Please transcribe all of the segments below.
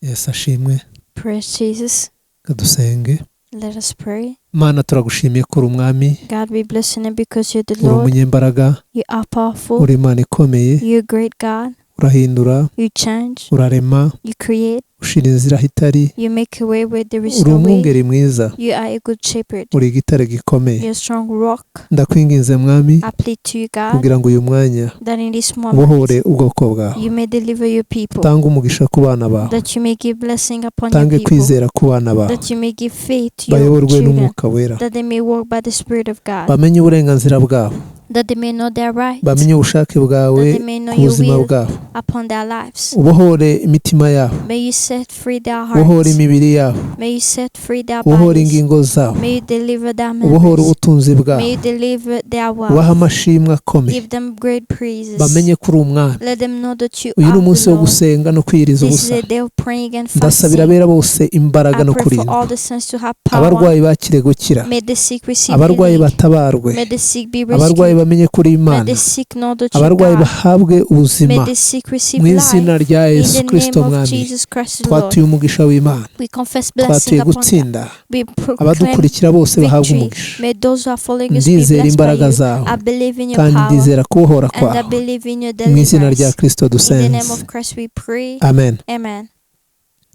Yesu ashimwe. Praise Jesus. Reka dusenge. Let us pray. Mana, turagushimiye ko uri umwami. God, we bless your name because you're the Uri Lord. umunyembaraga. You are powerful. Uri Imana ikomeye. You're a great God. Urahindura. You change. Urarema. You create. Ushira inzira aho itari. You make a way where there is Uri no way. umwungeri mwiza. You are a good shepherd. Uri igitare gikomeye. You're a strong rock. Ndakwinginze mwami, I plead to you, God, kugira ngo uyu mwanya that in this moment ubohore ubwoko bwawe, you may deliver your people, utange umugisha ku bana bawe, that you may give blessing upon your utange people, kwizera ku bana bawe, that you may give faith to your bayoborwe children, n'Umwuka Wera, that they may walk by the Spirit of God, bamenye uburenganzira bwabo, that they may know their right, bamenye ubushake bwawe that they may know ku your buzima will bwabo. Upon their lives. Ubohore imitima yabo. May you set free their Ubohore hearts. imibiri yabo. May you set free their Ubohore bodies. ingingo zabo. May you deliver their Ubohore members. ubutunzi bwabo. May you deliver their Ubahe wealth. amashimwe akomeye. Give them great praises. Bamenye ko uri umwami. Let them know that you Uyu ni are umunsi the wo Lord. gusenga no kwiyiriza This is ubusa. a day of praying and Ndasabira fasting. abera bose imbaraga I no pray for kurindwa. all the saints to have power. Abarwayi bakire gukira. May the sick receive Abarwayi healing. batabarwe. May the sick be Abarwayi rescued. bamenye ko uri May Imana. the sick know that you are Abarwayi God. bahabwe ubuzima May the sick receive mu izina life. rya In Yesu the name Kirisito of Mwami. Jesus Christ, the Lord. Twatuye umugisha w'Imana. We confess blessing Twatuye upon them. gutsinda. We proclaim Abadukurikira bose bahabwe victory. umugisha. May those who are following us be Ndizera blessed by imbaraga you. zawe I believe in your kandi power ndizera kubohora and I kwawe. believe in your Mu izina rya deliverance. Kirisito In the name dusenze. of Christ we pray. Amen. Amen.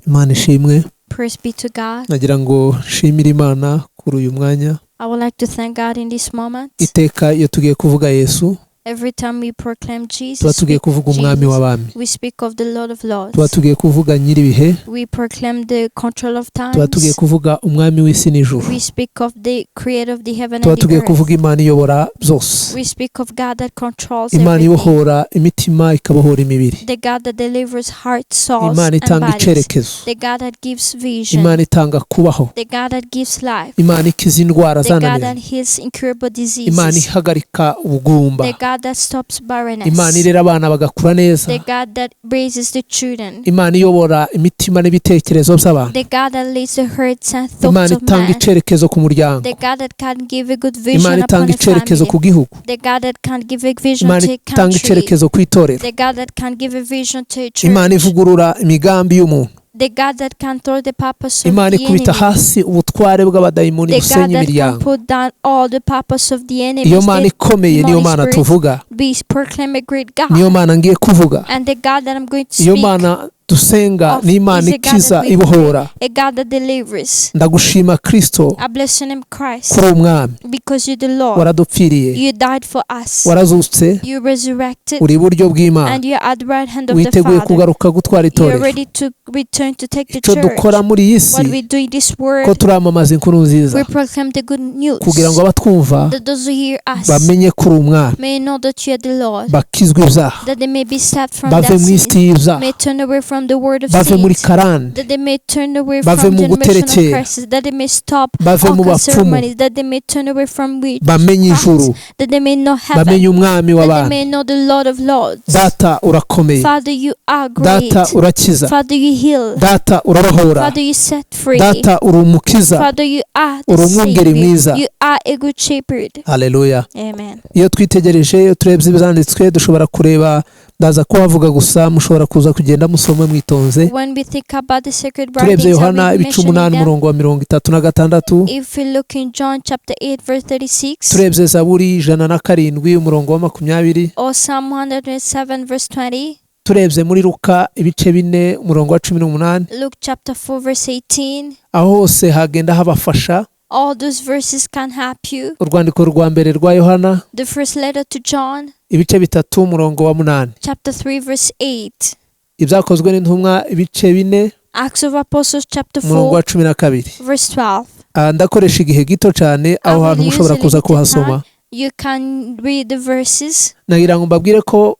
Imana ishimwe. Praise be to God. Nagira ngo nshimire Imana kuri uyu mwanya. I would like to thank God in this moment. Iteka iyo tugiye kuvuga Yesu, Every time we proclaim tuba Jesus, tugiye kuvuga umwami Jesus, w'abami, we speak of the Lord of tuba Lords. tugiye kuvuga nyir'ibihe, We proclaim the control of tuba tugiye times. kuvuga umwami w'isi n'ijuru, We speak of the creator of the heaven tuba and the tugiye earth. kuvuga Imana iyobora byose, We speak of God that controls Imana everything. ibohora imitima ikabohora imibiri, The God that delivers hearts, souls, Imana and itanga bodies. icyerekezo, The God that gives vision. Imana itanga kubaho, The God that gives life. Imana ikiza indwara The God that zananiranye, heals incurable Imana diseases. ihagarika ubugumba, The God that stops Imana barrenness. irera abana bagakura neza, The God that raises the children. Imana iyobora imitima n'ibitekerezo by'abantu, The God that leads the hearts and Imana thoughts of itanga man. icyerekezo ku muryango, The God that can give a good vision Imana upon itanga a icyerekezo family. ku gihugu, The God that can give a vision Imana to a itanga country. icyerekezo ku itorero, The God that can give a vision to a Imana church. ivugurura imigambi y'umuntu, The God that can throw the purpose of Imana the ikubita enemy. hasi ubutware bw'abadayimoni The God busenya that can imiryango. put down all the purpose of the Iyo enemies. Mana The ikomeye niyo demonic Mana spirits. tuvuga, We proclaim a great niyo God. Mana ngiye kuvuga. And the God that I'm going to Iyo speak Mana dusenga of ni Imana is a God ikiza, that we ibohora. a God that delivers. Ndagushima Kristo I bless your name, Christ, kuri umwami. Because you're the Lord. Waradupfiriye, You died for us. warazutse, You resurrected, uri iburyo bw'Imana, and you're at the right hand of the witeguye Father. kugaruka gutwara You're itorero. ready to return to take the Icyo church. dukora muri iyi si, What we do in this ko world, turamamaza inkuru nziza we proclaim the good news. kugira ngo abatwumva That those who hear us bamenye ko uri umwami, may know that you are the Lord, bakizwe ibyaha, that they may be set from bave that mu isi sin, y'ibyaha, may turn away from the word of bave muri sin, karande, that they may turn away bave from mu generational guterekera, curses, that they may stop bave all mu kind bapfumu, ceremonies, that they may turn away from bamenye witchcraft, ijuru, that they may know heaven, bamenye umwami that they w'abami. may know the Lord of Lords. Data, urakomeye. Father, you are great. Data, urakiza. Father, you heal. Data, urabohora. Father, you set free. Data, uri umukiza. Father, you are the Uri umwungeri Savior. mwiza. You are a good shepherd. Haleluya. Amen. Iyo twitegereje, iyo turebye ibyanditswe, dushobora kureba, ndaza kuhavuga gusa, mushobora kuza kugenda musome mwitonze. When we think about the sacred Turebye writings that Yohana we ibice mentioned in 8, them, umurongo wa 36, if we look in John chapter 8 verse 36 turebye Zaburi 107, umurongo wa 20, or Psalm 107 verse 20, turebye muri Luka ibice 4, umurongo wa 18, Luke chapter 4 verse 18, aho hose hagenda habafasha. All those verses can help you. Urwandiko rwa mbere rwa Yohana, The first letter to John, ibice 3, umurongo wa 8, chapter 3 verse 8, Ibyakozwe n'Intumwa ibice 4, Acts of Apostles chapter umurongo 4 wa 12. verse 12. Ah, ndakoresha igihe gito cyane, aho I hantu will mushobora use a kuza limited kuhasoma. time. You can read the verses. Nagira ngo mbabwire ko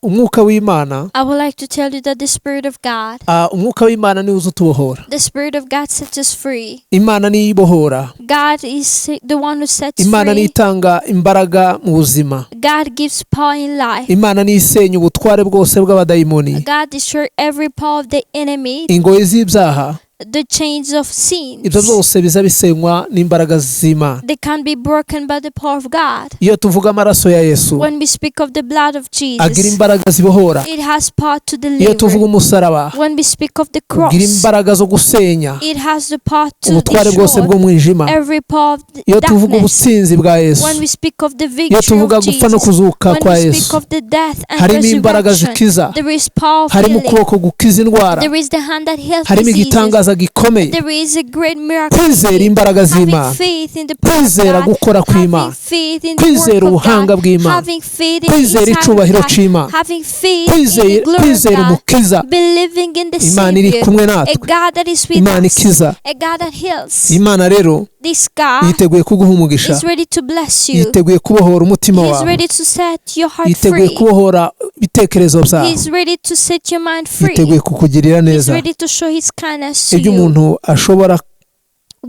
umwuka w'Imana, I would like to tell you that the Spirit of God, umwuka w'Imana niwe uza utubohora. The Spirit of God sets us free. Imana niyo ibohora. God is the one who sets Imana niyo free. itanga imbaraga mu buzima. God gives power in life. Imana niyo isenya ubutware bwose bw'abadayimoni, God destroys every power of the enemy, ingoyi z'ibyaha. the chains of sins. Ibyo byose biza bisenywa n'imbaraga z'Imana. They can be broken by the power of God. Iyo tuvuga amaraso ya Yesu, When we speak of the blood of agira Jesus, imbaraga zibohora. it has power to Iyo tuvuga deliver. umusaraba, When we speak of the ugira cross, imbaraga zo gusenya it has the power to ubutware bwose destroy bw'umwijima. every power of the Iyo tuvuga darkness. ubutsinzi bwa Yesu, When we speak of the iyo victory tuvuga of gupfa no Jesus, kuzuka when kwa we speak Yesu, of the death and harimo imbaraga resurrection, zikiza, there is power of harimo healing. ukuboko gukiza indwara, There is the hand that heals harimo diseases. igitangaza gikomeye. There is a great miracle. Kwizera imbaraga Having z'Imana, faith in the power of kwizera God, gukora having kw'Imana, faith in the work kwizera of ubuhanga God, bw'Imana, having faith in kwizera the icubahiro God, c'Imana, having faith in the kwizera glory of kwizera God, Umukiza. believing in the Imana iri Savior, kumwe a natwe, God that is with Imana us, ikiza. a God that heals. Imana rero This God yiteguye kuguha umugisha, is ready to bless you. yiteguye kubohora umutima He is wawe, ready to set your heart yiteguye free. kubohora ibitekerezo He byawe, is ready to set your mind free. yiteguye kukugirira He is neza. ready to show His kindness to Ibyo you. umuntu ashobora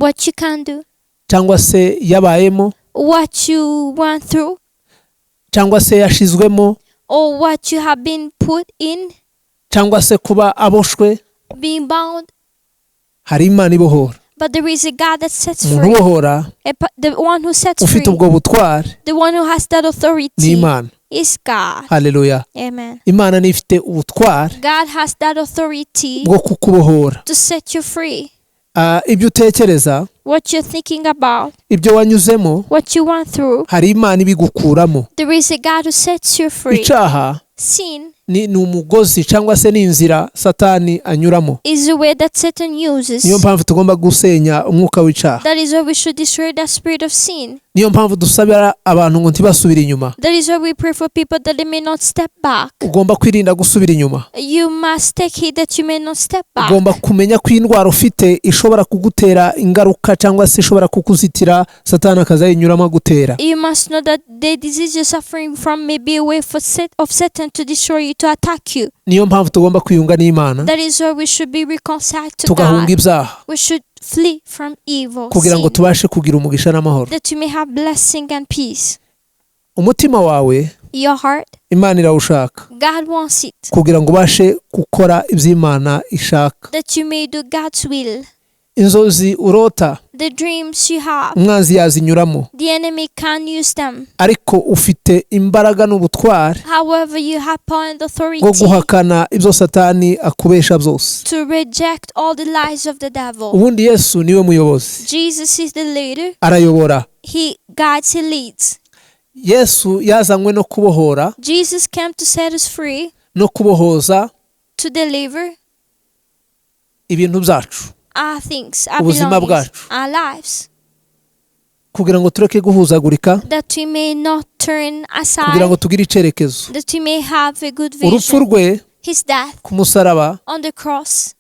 What you can do, cyangwa se yabayemo, what you went through, cyangwa se yashizwemo, or what you have been put in, cyangwa se kuba aboshwe, being bound. hari Imana ibohora. But there is a God that sets Umuntu free. ubohora The one who sets ufite free, ubwo butware the one who has that ni authority Imana. is God. Haleluya. Amen. Imana niyo ifite ubutware God has that authority bwo kukubohora. to set you free. Ibyo utekereza, What you're thinking about, ibyo wanyuzemo, what you went through, hari Imana ibigukuramo. there is a God who sets you free. Icaha Sin ni umugozi cyangwa se ni inzira Satani anyuramo. is the way that Satan uses. Niyo mpamvu tugomba gusenya umwuka w'icaha. That is why we should destroy that spirit of sin. Niyo mpamvu dusabira abantu ngo ntibasubire inyuma. That is why we pray for people that they may not step back. Ugomba kwirinda gusubira inyuma. You must take heed that you may not step back. Ugomba kumenya ko indwara ufite ishobora kugutera ingaruka cyangwa se ishobora kukuzitira, Satani akazayinyuramo agutera. You must know that the disease you're suffering from may be a way of Satan to destroy you, to attack you. Niyo mpamvu tugomba kwiyunga n'Imana, That is why we should be reconciled to tugahunga God. ibyaha, We should flee from evil, kugira ngo sin, tubashe kugira umugisha n'amahoro. that you may have blessing and peace. Umutima wawe Your heart, Imana irawushaka God wants it, kugira ngo ubashe gukora iby'Imana ishaka. that you may do God's will. Inzozi urota, The dreams you have, umwanzi yazinyuramo, the enemy can use them. ariko ufite imbaraga n'ubutware However, you have power and bwo authority guhakana ibyo Satani akubesha byose. to reject all the lies of the devil. Ubundi Yesu niwe muyobozi, Jesus is the leader. arayobora. He guides, he leads. Yesu yazanywe no kubohora Jesus came to set us free, no kubohoza to deliver ibintu byacu, our things, our Ubuzima belongings, bwacu. our lives, kugira ngo tureke guhuzagurika, that we may not turn kugira ngo aside, tugire icyerekezo. that we may have a good Urupfu vision. rwe His death ku musaraba on the cross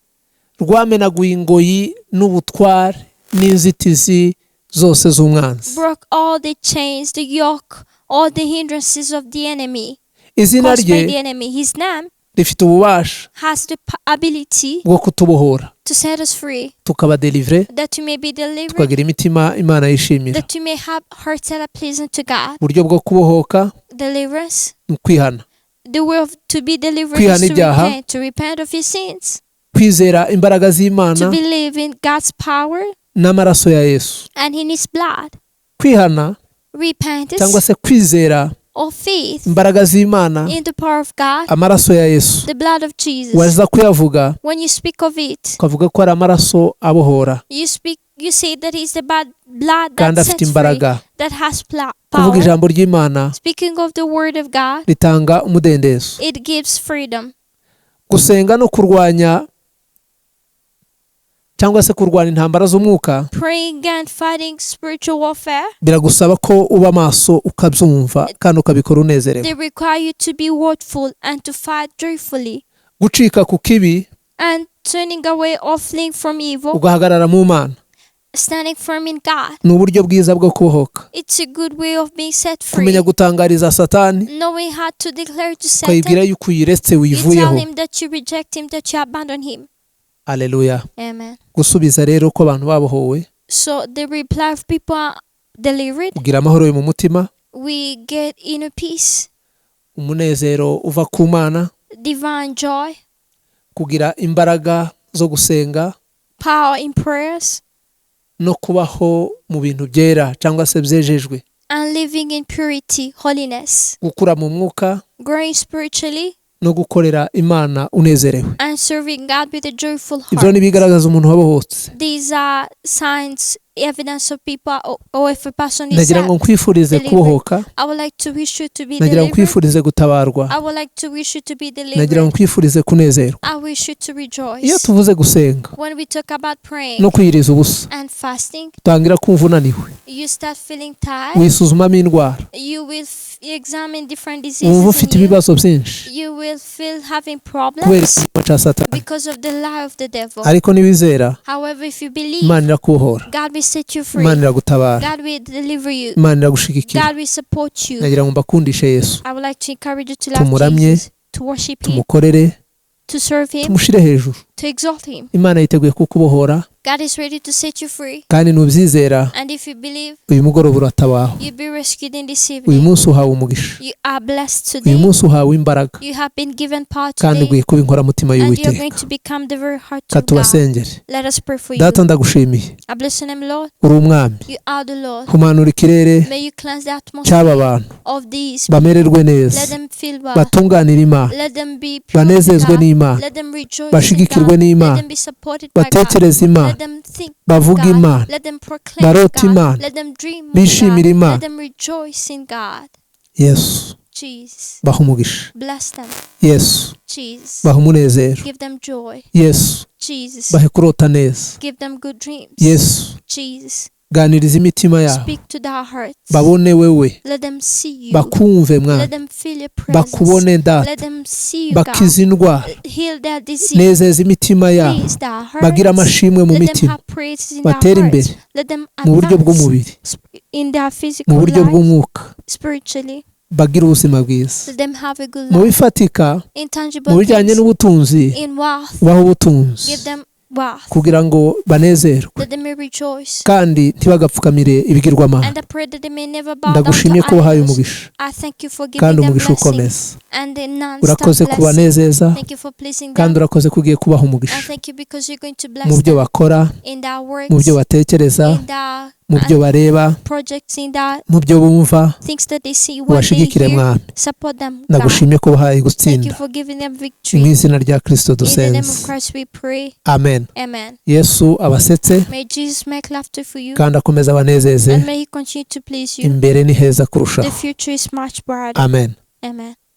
rwamenaguye ingoyi n'ubutware n'inzitizi zose z'umwanzi. broke all the chains, the yoke, all the hindrances of the enemy, Izina caused by rye the enemy. His name rifite ububasha has the ability bwo kutubohora, to set us free, tukaba delivre, that we may be delivered, tukagira imitima Imana yishimira. that we may have hearts that are pleasant to God. Uburyo bwo kubohoka Deliverance. ni ukwihana, The way of to be delivered Kwihana is to ibyaha. repent, to repent of your sins, kwizera imbaraga to z'Imana believe in God's power n'amaraso ya Yesu. and in His blood. Kwihana cyangwa Repentance se kwizera or faith imbaraga z'Imana, in the power of God, amaraso ya Yesu, the blood of Jesus. waza kuyavuga When you speak of it, ukavuga ko ari amaraso abohora you say that it's the bad blood kandi that afite sets free, imbaraga. that has Kuvuga power. ijambo ry'Imana Speaking of the word of God, ritanga umudendezo. it gives freedom. Gusenga no kurwanya cyangwa se kurwana intambara z'umwuka Praying and fighting spiritual warfare, biragusaba ko uba maso, ukabyumva kandi ukabikora unezerewe. they require you to be watchful and to fight joyfully, Gucika ku kibi, and turning away or fleeing from evil, ugahagarara mu Mana, standing firm in God. ni uburyo bwiza bwo kubohoka. It's a good way of being set free. Kumenya gutangariza Satani, Knowing how to declare to ukayibwira Satan, yuko uyiretse, you tell wivuyeho. him that you reject him, that you abandon him. Aleluya. Amen. Gusubiza rero ko abantu babohowe, So the reply of people are delivered, kugira amahoro yo mu mutima, we get inner peace, umunezero uva ku Mana, divine joy, kugira imbaraga zo gusenga, Power in prayers no kubaho mu bintu byera cyangwa se byejejwe, and living in purity, holiness, gukura mu mwuka growing spiritually no gukorera Imana unezerewe. And serving God with a joyful Ibyo heart. ni ibigaragaza umuntu wabohotse. These are signs, evidence of people, or if a person is Ndagira ngo sad. nkwifurize Delivered. kubohoka. I would like to wish you to be Nagira ngo delivered. nkwifurize gutabarwa. I would like to wish you to be Nagira ngo delivered. nkwifurize kunezerwa. I wish you to Iyo rejoice. tuvuze gusenga When we talk about praying no kwiyiriza ubusa, and fasting, utangira kumva unaniwe, you start feeling tired. wisuzumamo indwara, You will examine different wumva diseases ufite in you. ibibazo byinshi You will feel having kubera problems ikinyoma cya Satani. because of the lie of the devil. Ariko niwizera, However, if you believe, Imana irakubohora, God will set you free. Imana iragutabara, God will deliver you. Imana iragushigikira. God will support you. Nagira ngo mbakundishe Yesu, I would like to encourage you to love tumuramye, Jesus, to worship Him, tumukorere, to serve Him, tumushyire hejuru. To exalt Him. Imana yiteguye kukubohora, God is ready to set you free. kandi nubyizera, And if you believe, uyu mugoroba uratabaho. You'll be rescued in this Uyu evening. munsi uhawe umugisha, You are blessed uyu today. munsi uhawe imbaraga, You have been given power kandi today. ugiye kuba inkoramutima And you're y'Uwiteka. going to become the very heart Ka of God. tubasengere. Let us pray for you. Data, ndagushimiye. I bless your name, Lord. Uri umwami. You are the Lord. Humanura ikirere May you cleanse the atmosphere cy'aba bantu, of these. bamererwe neza, Let them feel well. batunganire Imana, Let them be pure with banezezwe God. n'Imana, Let them rejoice in bashigikirwe God. Let n'Imana, them be supported by God. batekereze Imana, Let them think bavuge God. Imana, Let them proclaim barote God. Imana, Let them dream of bishimire God. Imana. Let them rejoice in God. Yesu, Jesus, baha umugisha. bless them. Yesu, Jesus, baha umunezero. give them joy. Yesu, Jesus, bahe kurota neza. give them good dreams. Yesu, Jesus, ganiriza imitima yabo, speak to their hearts. babone wewe, Let them see you. bakumve Let mwana, them feel your presence. bakubone Data, Let them see you, God. bakize indwara, Heal their disease. nezeza imitima yabo, Please their bagire hearts. amashimwe mu Let them mitima, have praises in their batere hearts. imbere Let them mu buryo advance bw'umubiri, in their mu physical buryo life, bw'umwuka, spiritually. bagire ubuzima bwiza. Let them have a good Mu life. bifatika, In mu tangible bijyanye things, n'ubutunzi, in wealth, bahe ubutunzi give them wealth, kugira ngo banezerwe, that they may rejoice. Kandi ntibagapfukamire ibigirwamana. And I pray that they may never bow down Ndagushimye to ko ubahaye idols. umugisha, I thank you for giving kandi them umugisha blessing ukomeza. And the non-stop Urakoze blessing. kubanezeza, Thank you for pleasing kandi them. urakoze ko ugiye kubaha I umugisha thank you because you're going to mu bless byo them bakora, in their mu works, byo batekereza, in their mu byo bareba, projects, in their mu byo bumva. Things that they see, what they Ubashigikire hear. mwami. Support them, God. Ndagushimye ko ubahaye Thank you gutsinda. for giving them Mu victory. izina rya Kirisito In the name of dusenze, Christ we pray. Amen. Amen. Yesu abasetse May Jesus make laughter for you kandi akomeze abanezeze. And may He continue to please you. Imbere ni heza The kurushaho. future is much brighter. Amen. Amen.